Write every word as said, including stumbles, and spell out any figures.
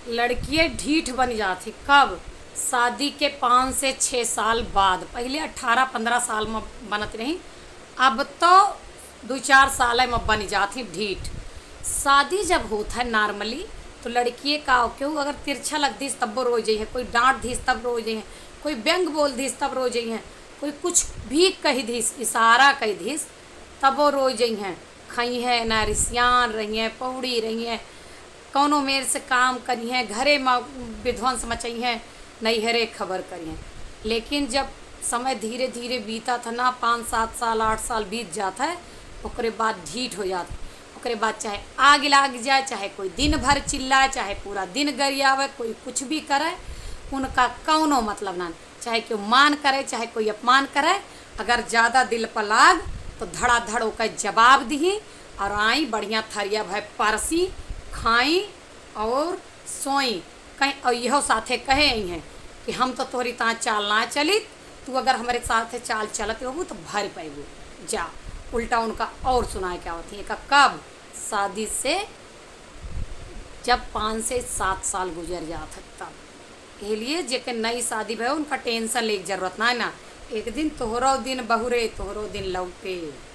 लड़किये ढीठ बन जात ही। कब? शादी के पाँच से छः साल बाद। पहिले अठारह पन्द्रह साल में बनत रही, अब तो दो चार साल में बन जात ही ढीठ। शादी जब होत है normally, तो लड़किये का, केहू अगर तिरछा लग दिस तब्बो रो जइहें, कोई डाँट दिस तब रो जइहें, कोई व्यंग बोल दिस तब रो जइहें, कोई कुछ भी कहि दिस, इशारा कहि दिस, तबो रो जइहें। खइहें ना, रिसियान रहिहें, पौड़ी रहिहें, कौनो मेर से काम करिहें, घरे में विध्वंस मचइहें, नैहरे खबर करिहें। लेकिन जब समय धीरे धीरे बीतत है ना, पाँच सात साल, आठ साल बीत जात है, ओकरे बाद ढीठ हो जात है। ओकरे बाद चाहे आग लाग जाए, चाहे कोई दिन भर चिल्लाए, चाहे पूरा दिन गरियावे, कोई कुछ भी करे, उनका कौनो मतलब ना। चाहे केहू मान करे, चाहे कोई अपमान करे, अगर ज्यादा दिल पर लाग, तो धड़ाधड़ ओकर जवाब दिही और आई बढ़िया थरिया भर परसी, खाई और सोई। कहीं और यहो साथे कहे अइहें कि हम तो तोहरी ता चाल ना चलित, तू अगर हमरे साथे चाल चलत रहबू तो भर पैबू। जा, उल्टा उनका और सुनाए के आवत ही। एका कब? शादी से जब पाँच से सात साल गुजर जात है तब। एह लिए जेके नई शादी भय, उनका tension लेके जरूरत ना है ना। एक दिन तोहरो दिन बहुरे, तोहरो दिन लौटे।